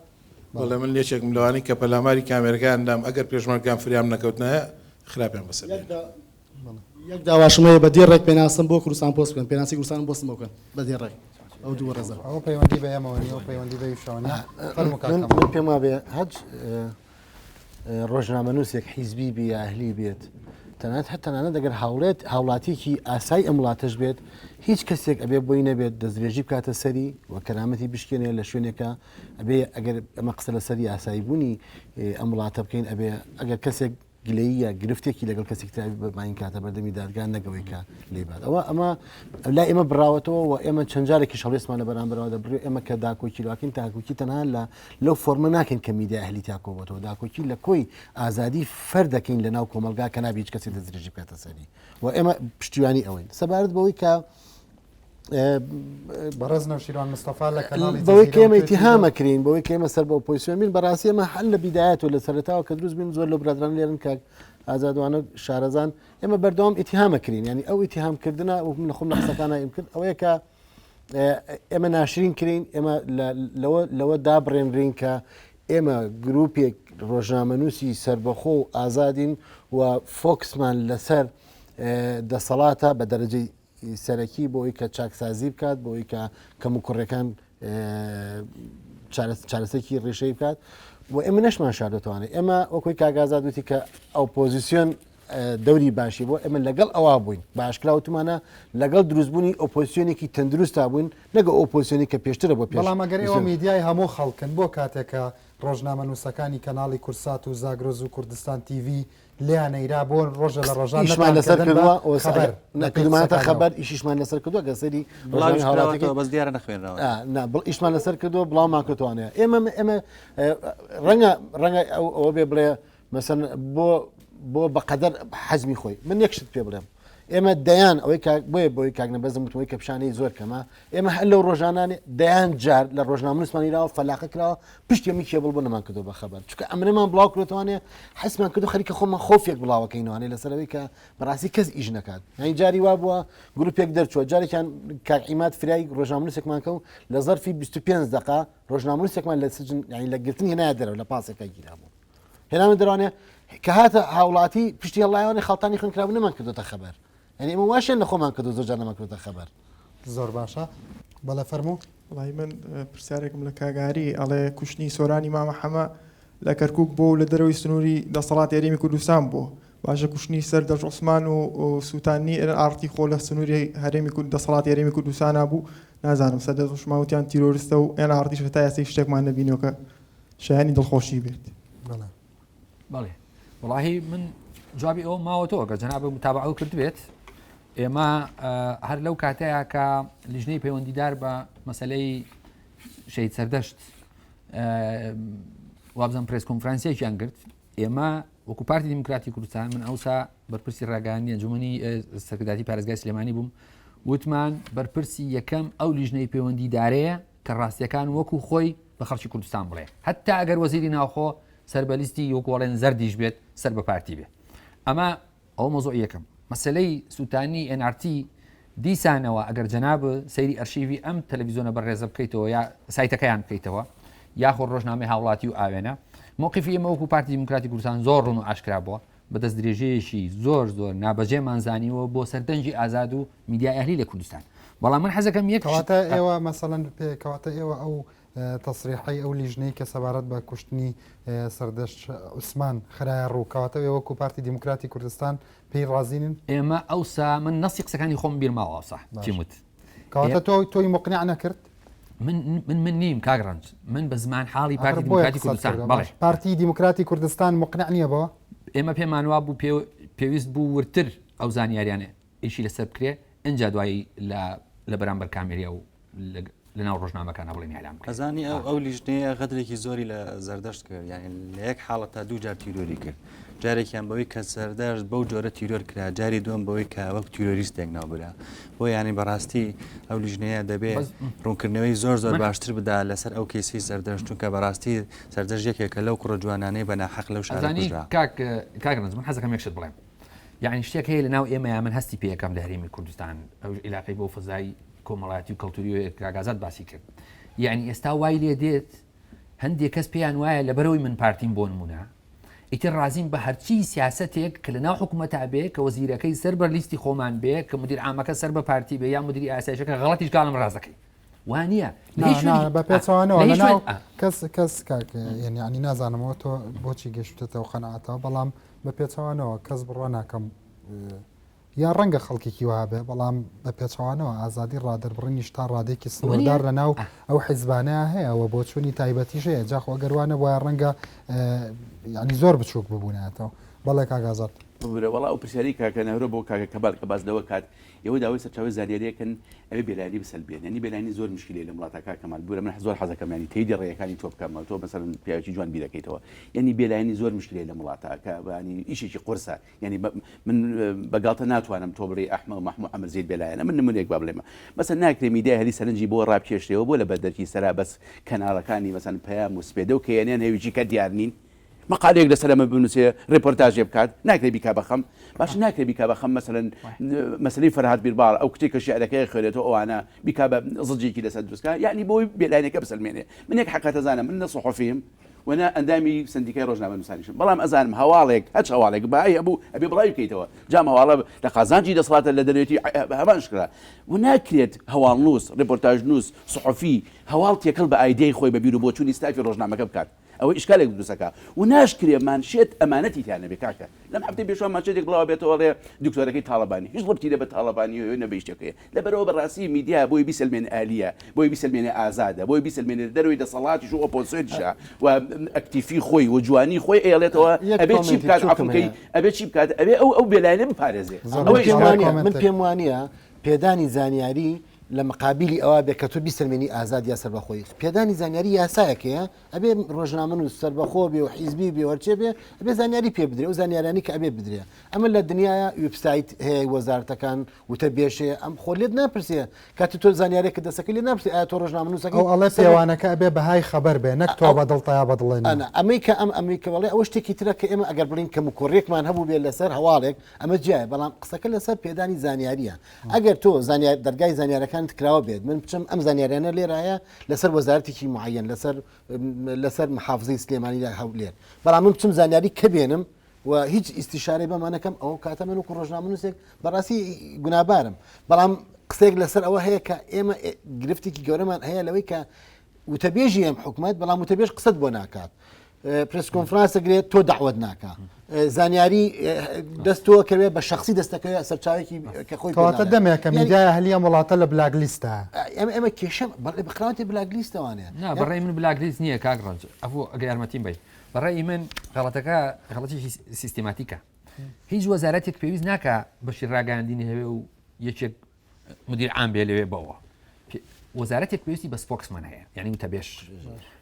بەڵێ من یەکێکم لەوانەی کە پەلاماری کامێرەکەیان دام ئەگەر پێشمەرگان فریام نەکەوتنایە خراپیان بەسەر دێنا. یەک داواشم هەیە بە دێڕێک پێناسەم بۆ کوردستان پۆست بکەن پێناسی کوردستانم پۆستم بۆ بکەن بە دێڕێک ئەو دوو بەڕێزە. ئەوە پەیوەندی بە ئێمەوە نییە ئەو پەیوەندی بە ئیشەوە نییە فەرموو کاک من کەمال. من پێم وابێ هەچ ڕۆژنامەنووسێک حیزبی بێ یا ئەهلی بێت تەنانەت هەر تەنانەت ئەگەر هاوڵێت هاوڵاتیەکی ئاسایی ئەم وڵاتەش بێت هیچ کەسێک ئەبێ بۆی نەبێت دەستدرێژی بکاتە سەری و کەرامەتی بشکێنێ لە شوێنێکە ئەبێ ئەگەر ئەمە قسە لەسەر یاسایی بوونی ئەم وڵاتە بکەین ئەبێ ئەگەر کەسێک گلەیی یا گرفتێکی لەگەڵ کەسێک تر بە باین کاتە بەردەمی دادگا نەگەوەی کە لێی بات ئەوە ئەمە لای ئێمە بڕاوەتەوە و ئێمە چەند جارێکیش هەڵوێستمان لە بەرامبەرەوە دەبڕی ئێمە کە داکۆکی لەواکەین تاکۆکی تەنها لە لەو فۆرمە ناکەین کە میدیا ئەهلی تیا کۆبۆتەوە داکۆکی لە کۆی ئازادی فەر دەکەین لە ناو کۆمەڵگا کە نابێ هیچ کەسێک دەستدرێژی بکاتە سەری و ئێمە پشتیوانی ئەوەین سەبارەت بەوەی کە بەڕێز نەوشیروان مستەفا لە کەناڵی بەوەی کە ئێمە ئیتیهامەکرین بەوەی کە ئێمە سەر بە ئۆپۆزیسیۆن بین بەڕاستی ئێمە هەر لە بیدایەت و لە سەرەتاوە کە دروست بین زۆر لەو برادران لێرن کاک ئازادوانە شارەزان ئێمە بەردەوام ئیتیهامەکرین ینی ئەو ئیتیهامکردنە وەک من لە خۆم لە قسەکانە ئیم کرد ئەوەیە کە ئێمە ناشرین کرین ئێمە لەوە لەوە دابڕێنرین کە ئێمە گروپێک ڕۆژنامەنووسی سربەخۆ و ئازادین و فۆکسمان لەسەر دەسەڵاتە بە دەرەجەی سەرەکی بۆ ئەوەی کە چاکسازی بکات بۆ ئەوەی کە کەموکوڕیەکان چارەسەرێکی ڕیشەی بکات و ئێمە نەشمان شاردۆتوانێت ئێمە وەکوی کاک ئازاد وتی کە ئۆپۆزیسیۆن. دەوری باشی بۆ ئێمە لەگەڵ ئەوە بووین بە ئاشکرا وتمانە لەگەڵ دروستبوونی ئۆپۆزیسیۆنێکی تەندروستا بووین نەگە ئۆپۆزیسیۆنی کە پێشترە بۆ پێش بەڵام ئەگەر ئێوە میدیای هەموو خەڵکن بۆ کاتێک کە ڕۆژنامەنووسەکانی کەناڵی کورسات و زاگرۆز و کوردستان تیڤی لێیان نەیرا بۆ ڕۆژە لە ڕۆژان ئیشمان نەتان لەسەر کردن بە کردووە خەبەر بە پێی کردومانەتە قسەکانیەوە؟ خەبەر ئیشیشمان لەسەر کردووە گەر سەیری ڕۆژنامەی بڵاویش هاوڵاتیەکەی کراوەتەوە بەس دیارە نەخوێنراوە. ئا، نا بڵ ئیشمان لەسەر کردووە بڵاومان کردوانەیە ئێمە ئێمە ڕەنگە ڕەنگە ئەو ئەوە بێ بڵێ مەسەن بۆ بۆ بەقەدەر حەزمی خۆی من یەک شت پێ بڵێم ئێمە دەیان ئەوەی کاک بۆیە بۆی کاک نەبەزم وتمەوەی کە پیشانەی زۆر کەمە ئێمە هەر لەو ڕۆژانانێ دەیان جار لە ڕۆژنامەنووسمانی راوە فەلاقە کراوە پشتی ئەمی کێبڵ بۆ نەمان کردو بە خەبەر چونکە ئەمرەمان بڵاو کرێتوانێ حەسمان کردو خەریکە خۆمان خۆفێک بڵاوەکەینەوانێ لەسەرەوەی کە بەڕاستی کەس ئیش نەکات یعنی جاری وا بووە گروپێک دەرچووە جارێکیان کاک عیماد فرای ڕۆژنامەنووسێکمان کەو لە زەرفی 25 دقە ڕۆژنامەنووسێکمان لە سجن یعنی لە گرتن هێنایە دەرەوە لە پاسێکا گیرابوو هێنامە دەروانێ کە هاتە هاوڵاتی پشتی هەڵایوانێ خەڵتانی خوێن کرابوو نەمان کردۆتە خەبەر یعنی ئێمە واشیان لە خۆمان کردو زۆر جار نەمان کردۆتە خەبەر. زۆر باشە بەڵێ فەرموو. وەڵی من پرسیارێکم لە کاک ئاری ئەڵێ کوشتنی سۆرانی مامە حەمە لە کەرکوک بۆ و لە دەرەوەی سنووری دەسەڵاتی هەرێمی کوردستان بووە باشە کوشتنی سەردەشت عوسمان و سووتاندنی ئێن ئاڕتی خۆ لە سنووری هەرێمی کورد دەسەڵاتی هەرێمی کوردستانا بوو نازانم سەردەشت عوسمان وتیان تیرۆرستە و ئێن ئاڕتیش هەتا ئێستا هیچ شتێکمان نەبینیوە کە شایانی دڵخۆشی بێت. بەڵێ. بەڵێ وەڵاهی من جوابی ئەوە ماوەتەوە گەر جەنابم متابعە کردبێت ئێمە هەر لەو کاتەیە کە لیژنەی پەیوەندیدار بە مەسلەی شەید سەردەشت وابزانم پرێس کۆنفرانسێکیان گرت ئێمە وەکو پارتی دیموکراتی کوردستان من ئەوسا بەرپرسی ڕاگەیاندنی ئەنجومەنی سەرکردایەتی پارێزگای سلێمانی بووم وتمان بەرپرسی یەکەم ئەو لیژنەی پەیوەندیدارەیە کە ڕاستیەکان وەکو خۆی بە خەڵکی کوردستان بڵێ هەتا ئەگەر وەزیری ناوخۆ سەر بە لیستی وەکوڵێن زەردیش بێت سەر بە پارتی بێت ئەمە ئەوە مەوزوعی یەکەم. مەسەلەی سووتانی NRT دیسانەوە ئەگەر جەنابت سەیری ئەرشیڤی ئەم تەلەڤیزیۆنە بەڕێزە بکەیتەوە یا سایتەکەیان بکەیتەوە یاخود ڕۆژنامەی هاوڵاتی و ئاوێنە موقیفی ئێمە وەکو پارتی دیموکراتی کوردستان زۆر ڕوون و ئاشکرا بووە بە دەستدرێژەیەکی زۆر زۆر نابەجێمان زانیوە بۆ سەر دەنگی ئازاد و میدیای ئەهلی لە کوردستان بەڵام من حەزەکەم یەک کەواتە ئێوە مەسەلەن پێ کەواتە ئێوە ئەو تەسریحەی ئەو لیژنەی کە سەبارەت بە کوشتنی سەردەشت عوسمان خرایە ڕوو، کەواتە ئێوە وەکوو پارتی دیموکراتی کوردستان پێی ڕازی نین؟ ئێمە ئەوسا من نەسی قسەکانی خۆم بیر ماوە ئەوسا چیم وت. کەواتە تۆ تۆی موقنع نەکرد؟ من من من نیم کاک ڕەنج من بە زمان حاڵی پارتی دیموکراتی کوردستان بەڵێ پارتی دیموکراتی کوردستان موقنع نییە بەوە؟ ئێمە پێمان وا بوو پێویست بوو وردتر ئەو زانیاریانە ئیشی لەسەر بکرێ ئینجا دوایی لە لە بەرامبەر کامێریا و لەناو ڕۆژنامەکانە بڵێن ئیعلام بکرێت. ئەزانی ئەو ئەو لیژنەیە غەدرێکی زۆری لە زەردەشت کرد یعنی لە یەک حاڵەتا دوو جار تیرۆری کرد جارێکیان بەوەی کە زەردەشت بەو جۆرە تیرۆر کرا جاری دووەم بەوەی کە وەک تیرۆریستێک ناوبرا بۆ یعنی بەڕاستی ئەو لیژنەیە دەبێ بەس ڕوونکردنەوەی زۆر زۆر من باشتر بدا لەسەر ئەو کەیسەی زەردەشت چونکە بەڕاستی زەردەشت یەکێکە لەو کوڕە جوانانەی بە ناحەق لەو شارە ئەزانی کوژرا. کاک کاک ڕەنج من حەزەکەم یەک شت بڵێم یەعنی شتێک هەیە لەناو ئێمەیا من هەستی پێ ئەکەم لە هەرێمی کوردستان ئەو ئیلاقەی بۆ فەزای کۆمەڵایەتی و کەڵتوری کاک ئازاد باسی کرد یعنی ئێستا وای لێ دێت هەندێک کەس پێیان وایە لەبەرەوەی من پارتیم بۆ نمونە ئیتر ڕازیم بە هەرچی سیاسەتێک کە لە ناو حکوومەتا بێ کە وەزیرەکەی سەر بە لیستی خۆمان بێ کە مدیر عامەکە سەر بە پارتی بێ یا مدیری ئاسایشەکە غەڵەتیش گاڵم ڕازەکەی وانە بە پێچوانەوە لەناو کەس کەس کاک یعنی نازانمەوە تۆ بۆچی گەشتەوە قەنەعاتەوە بەڵام بە پێچەوانەوە کەس بڕوا ناکەم یا ڕەنگە خەڵکێکی وەها بێ بەڵام بە پێچەوانەوە ئازادی ڕادەربڕینیش تا ڕادەیەکی سنووردار لە ناو ئەو حیزبانە هەیە و بۆچوونی تایبەتیش هەیە جا خۆ ئەگەر وا نەبوایە ڕەنگە یعنی زۆر بچووک ببوونایەتەوە بەڵێ کاک ئازاد. ببورە وەڵا ئەو پرسیارەی کاکە نەهرۆ بۆ کاکە کەمال کە باس لەوە کات ئێوە داوای سەرچاوەی زانیاریەکەن ئەبێ بێلایەنی بسەلمێن یانی بێلایەنی زۆر مشکیلەیە لەم وڵاتە کاک کەمال بورە من زۆر حەزەکەم یانی تەیدی ڕێیەکانی تۆ بکەم تۆ مەسەلەن پیاوێکی جوان بیرەکەیتەوە یانی بێلایەنی زۆر مشکیلەیە لەم وڵاتە کە یانی ئیشێکی قورسە یانی من بە گاڵتە ناتوانم تۆ بڵێی ئەحمە و مەحموو عەمر زەید بێلایەنە من نمونەیەک با بڵێمە مەسەن ناکرێ میدیای هەلی سەرنجی بۆ ڕابکێشرێەوە بۆ لە بەردەرکی سەرا بەس کەناڵەکانی مەسەن پەیام و سپێدە و کەیەنیان هەویی کە دیار نین مەقالەیەک لەسەر ئەمە بنووسێ ڕێپۆرتاژێ بکات ناکرێ بیکا بە خەم باشە ناکرێ بیکا بە خەم مەسەلەن مەسەلەی فەرهاد بیرباڵ ئەو کچێک کە شیعرەکەی خوێنێتەوە ئەوانە بیکا بە زجێکی لەسەر دروستکا یعنی بۆی بێلایەنەکە بسەلمێنێ من یەک حەقیقەت ئەزانم من نە سوحوفیم و نە ئەندامی سەندیکای ڕۆژنامەنووسانیشم بەڵام ئەزانم هەواڵێک هەچ هەواڵێک بای هەبوو ئەبێ بڵاوی بکەیتەوە جام هەواڵە لە قازانجی دەسەڵاتە لە دەرێتی هەمان شکرا و ناکرێت هەواڵنووس ڕێپۆرتاژنووس سوحوفی هەواڵ تێکەڵ بە ئایدیای خۆی بە بیر و بۆچوونی ستافی ڕۆژنامەکە بکات. ئەوە ئیشکالێک دروست ئەکا و ناشکرێ مانشێت ئەمانەتی تیا نەبێ کاکە لەم هەفتەی پێشوە مانشێتێک بڵاو بێتەوە ئەڵێ دکتۆرەکەی تاڵەبانی هیچ ڕەبتی نە بە تاڵەبانیەوە هەیە نە بە شتێکەیە لەبەرئەوە بەڕاستی میدیا بۆی بیسەلمێنێ ئالیە بۆی بیسەلمێنێ ئازادە بۆی بیسەلمێنێ لە دەرەوەی دەسەڵاتیش و ئۆپۆزسیۆنیشە و ئەکتیفی خۆی و جوانی خۆی ئەیەڵێتەوە یەک ئەبێ چی کۆمێنتی بکات بچووکم عەفوکەی هەیە. ئەبێ چی بکات ئەبێ ئەو ئەو بێلایەنە بپارێزێ زۆر ئەوە باشە. پێم ئیشکالەکە. وانییە من کۆمێنتێک. پێم وانییە پێدانی زانیاری لە مقابیلی ئەوە بێ کە تۆ بیسەلمێنی ئازاد یا سەربەخۆی پێدانی زانیاری یاسایەک هەیە ئەبێ ڕۆژنامەنووس سەربەخۆ بێ و حیزبی بێ و هەرچێ بێ ئەبێ زانیاری پێ بدرێ ئەو زانیارانی کە ئەبێ بدرێ ئەمە لە دنیاە وێبسایت هەیە وەزارەتەکان وتە بێشێ ئەم خۆ لێت ناپرسێ کاتی تۆ زانیارێکە دەسەکە لێ ناپرسێ ئایا تۆ ڕۆژنامەنووسەکەی ئەو ئەڵێ پێوانەکە ئەبێ بەهای خەبەر بێ نەک تۆ بە دڵتە یا بە دڵێ نییە. ئەنا ئەمەی کە ئەم ئەمەی کە بەڵێ ئەوە شتێکی ترە کە ئێمە ئەگەر بڵین کەموکوڕیەکمان هەبوو بێ لەسەر هەواڵێک ئەمە جیایە بەڵام قسەکە لەسەر پێدانی زانیاریە ئەگەر تۆ زانیار دەرگای زانیارەکانت کراوە بێت من بچم ئەم زانیاریانە لێرایە لەسەر وەزارەتێکی معەن لەسەر لەسەر محافزەی سلێمانی لە هەولێر بەڵام من بچم زانیاری کە بێنم و هیچ ئیسیشارەی بەمانەکەم ئەو کاتە من وەکو ڕۆژنامەنووسێک بەڕاستی گونابارم بەڵام قسەیەک لەسەر ئەوە هەیە کە ئێمە گرفتێکی گەورەمان هەیە لەوەی کە وتەبێژی ئەم حکومەت بەڵام وتەبێژ قسەت بۆ ناکات press conference گرێت تۆ داوت ناکە زانیاری دەست تۆ کەوێ بە شخصی دەستەکەوێت سەرچاوێکی کە خۆی کەواتە دەمێکە میدیای ئەهلی ئەم وڵاتە لە black list ە ئێمە ئێمە کێشەم بەڵێ بخراوەتی black list ەوانەیە نا بەڕێی من black list نییە کاک ڕەنج ئەفو ئەگەر یارمەتیم بی بەڕێی من غەڵەتەکە غەڵەتێکی سیستماتیکە هیچ وەزارەتێک پێویست ناکە بەشی ڕاگەاندنی هەوێ و یەکێک مدیر عام بێ لەوێ بەوە وەزارەتێک پێویستی بە spokesman هەیە یعنی وتەبێژ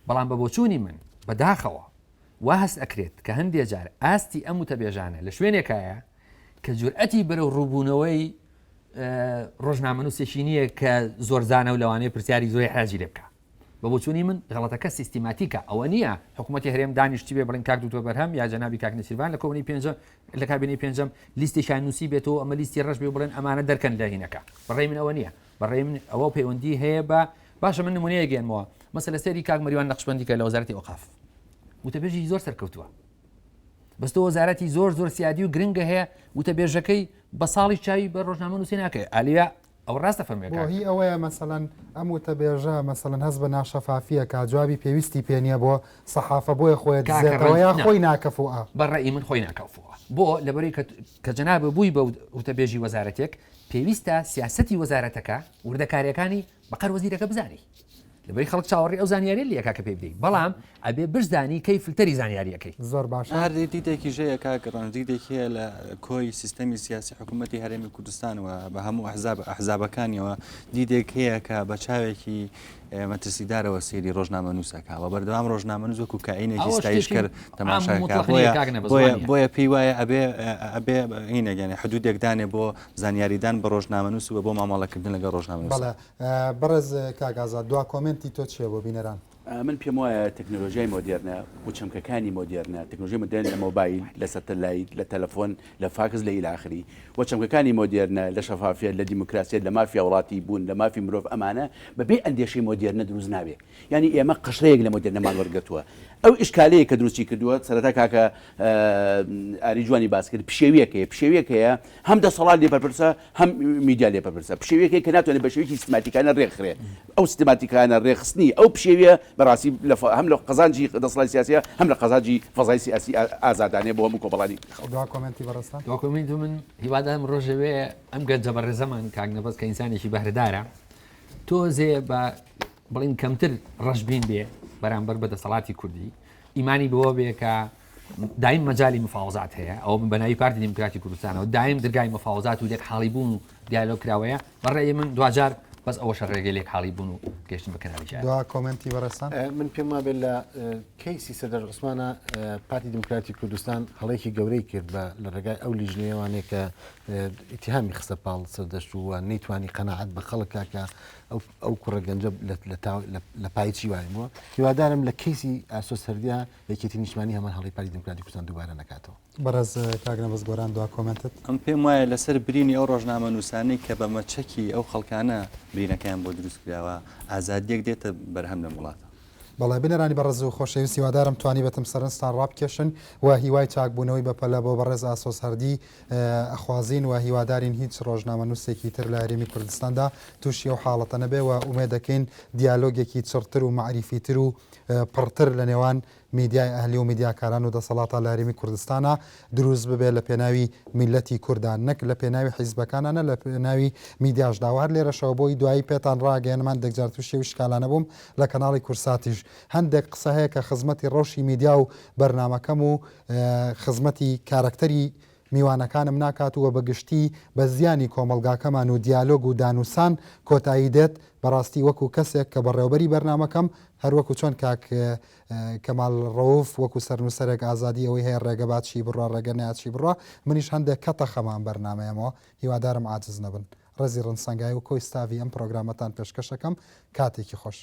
بەڵام بە بۆچوونی من بەداخەوە وا هەست ئەکرێت کە هەندێ جار ئاستی ئەم وتەبێژانە لە شوێنێکایە کە جورئەتی بەرەو ڕووبوونەوەی ڕۆژنامەنووسێکی نییە کە زۆرزانە و لەوانەیە پرسیاری زۆری حراجی لێ بکە بە بۆچوونی من غەڵەتەکە سیستیماتیکە، ئەوە نییە حکوومەتی هەرێم دانیشتبێ بڵێن کاک دکتۆر بەرهەم یا جەنابی کاک نێچیرڤان لە کۆبوونەوەی پێنجەم لە کابینەی پێنجەم لیستێکیان نووسی بێتەوە ئەمە لیستی ڕەش بێ و بڵێن ئەمانە دەرکەن لە هینەکە. بە ڕای من ئەوە نییە. بە ڕای من ئەوە پەیوەندی هەیە بە باشە من نموونەیەک گەێنمەوە مەسەلە سەیری کاک مەریوان نەقشبەندی کە لە وەزارەتی ئەوقاف وتەبێژی زۆر سەرکەوتووە. بەس تۆ وەزارەتی زۆر زۆر سیادی و گرنگە هەیە وتەبێژەکەی بە ساڵی چاوی بە ڕۆژنامەنووسی ناکەوێت ئالیا ئەوە ڕاست دەفەرموێ بۆ کاک. هی ئەوەیە مەسەلەن ئەم وتەبێژە مەسەلەن هەست بە ناشەفافیە کا جوابی پێویستی پێ نیە بۆ سەحافە بۆیە خۆیە کاکە دزێتەوە ڕەنج یا نا خۆی ناکەفوئە. بە ڕەئی من خۆی ناکەفوئە بۆ لەبەرەی کە کە جەنابت بووی بە وتەبێژی وەزارەتێک پێویستە سیاسەتی وەزارەتەکە وردەکاریەکانی بەقەر وەزیرەکە بزانی لەبەری خەڵک چاوەڕێی ئەو زانیاریە لێ ئەکا کە پێی بدەی بەڵام ئەبێ بشزانی کەی فلتەری زانیاریەکەی. زۆر باشە. هەر دیدێکیش هەیە کاک ڕەنج دیدێک هەیە لە کۆی سیستەمی سیاسی حکوومەتی هەرێمی کوردستان و بە هەموو ئەحزاب ئەحزابەکانیەوە دیدێک هەیە کە بە چاوێکی مەترسیدارەوە سەیری ڕۆژنامەنووسەکە و بەردەوام ڕۆژنامەنووس وەکو کائینێکی ئەوە شتێکی ستایشکەر عام تەماشاکە مطلق نییە بۆیە کاک نەبەز بۆیە وانییە. بۆیە پێی وایە ئەبێ ئەبێ هینێک یانی حدودێک دانێ بۆ زانیاریدان بە ڕۆژنامەنووس و بۆ مامەڵەکردن لەگەڵ ڕۆژنامەنووسە. بەڵێ بەڕێز کاک ئازاد دوا کۆمێنتی تۆ چیە بۆ بینەران؟ من پێم وایە تەکنۆلۆژیای مۆدێرنە و چەمکەکانی مۆدێرنە، تەکنۆلۆژیای مۆدێرن لە مۆبایل، لە سەتەلایت، لە تەلەفۆن، لە فاکس، لە ئیلاخری و چەمکەکانی مۆدێرنە لە شەفافیەت، لە دیموکراسیەت، لە مافی هاوڵاتی بوون، لە مافی مرۆڤ ئەمانە بە بێ ئەندێشەی مۆدێرنە دروست نابێ. یانی ئێمە قشرەیەک لە مۆدێرنەمان وەرگرتووە. ئەو ئیشکالەیە کە دروستی کردووە سەرەتا کاکە ئاری جوانی باس کرد پشێویەک هەیە، پشێویەک هەیە هەم دەسەڵات لێ بەرپرسە هەم میدیا لێ بەرپرسە پشێویەک هەیە کە ناتوانێت بە شێوەیەکی سیستماتیکانە ڕێکخرێ ئەو سیستماتیکانە ڕێکخستنی ئەو پشێویە بەڕاستی لە هەم لە قەزانجی دەسەڵاتی سیاسیە هەم لە قەزانجی فەزای سیاسی ئازادانەیە بۆ هەموو کۆمەڵانی خەڵک. دوا کۆمێنتی بەڕێزتان. دوا کۆمێنتی من هیوادارم ڕۆژێ بێ ئەم گەنجە بەڕێزەمان کاک نەبەز کە ئینسانێکی بەهرەدارە تۆزێ بە بڵین کەمتر ڕەشبین بێ بەرامبەر بە دەسەڵاتی کوردی ئیمانی بەوە بێ کە دایم مەجالی مفاوەزات هەیە ئەوە من بەناوی پارتی دیموکراتی کوردستانەوە دایم درگای مفاوەزات و لێک حاڵی بوون و دیالۆگ کراوەیە بە ڕێی من دواجار بەس ئەوەشە ڕێگەی لێک حاڵی بوون و گەشتن بە کەناری جار. دوا کۆمێنتی بەڕێزتان. من پێم وابێت لە کەیسی سەردار عوسمانە پارتی دیموکراتی کوردستان هەڵەیەکی گەورەی کرد بە لە ڕێگای ئەو لیژنەیەوانەیە کە ئیتیهامی خستە پاڵ سەردەشت و نەیتوانی قەناعەت بە خەڵک کا کە ئەو کوڕە گەنجە لە پای چی وای بووە هیوادارم لە کەیسی ئاسۆ سەردیا یەکێتی نیشتمانی هەمان هەڵەی پارتی دیموکراتی کوردستان دووبارە نەکاتەوە. بەڕێز کاک نەبەز گۆران دوا کۆمێنتت. ئەم پێم وایە لەسەر برینی ئەو ڕۆژنامەنووسانەی کە بە مەچەکی ئەو خەڵکانە برینەکەیان بۆ دروست کراوە ئازادییەک دێتە بەرهەم لەم وڵاتە. بەڵێ بینەرانی بەڕێز و خۆشەویست هیوادارم توانیبێتم سەرنجتان ڕابکێشن و هیوای چاکبوونەوەی بەپەلە بۆ بەڕێز ئاسۆس هەردی ئەخوازین و هیوادارین هیچ ڕۆژنامەنووسێکی تر لە هەرێمی کوردستاندا تووشی ئەو حاڵەتە نەبێ و ئومێدەکەین دیالۆگێکی چڕتر و مەعریفیتر و پڕتر لە نێوان. میدیای ئەهلی و میدیاکاران و دەسەڵاتا لە هەرێمی کوردستانا دروست ببێ لە پێناوی میللەتی کوردا نەک لە پێناوی حیزبەکانا نە لە پێناوی میدیاشدا و هەر لێرەشەوە بۆی دوایی پێتان ڕاگەیەنم هەندێک جار تووشی ئەو شکالانە بووم لە کەناڵی کورساتیش هەندێک قسە هەیە کە خزمەتی ڕەوشی میدیا و بەرنامەکەم و خزمەتی کارەکتەری میوانەکانم ناکات و بە گشتی بە زیانی کۆمەڵگاکەمان و دیالۆگ و دانوسان کۆتایی دێت، بەڕاستی وەکو کەسێک کە بەڕێوەبەری بەرنامەکەم هەروەکو چۆن کاک کەمال ڕەوف وەکو سەرنوسەرێک ئازادی ئەوەی هەیە ڕێگە با چی بڕوا ڕێگە نەیا چی بڕوا منیش هەندێک کەتە خەمە ئەم بەرنامەیەمەوە هیوادارم عاجز نەبن ڕێزی ڕنسەنگای و کۆی ستاڤی ئەم پرۆگرامەتان پێشکەش ئەکەم کاتێکی خۆش.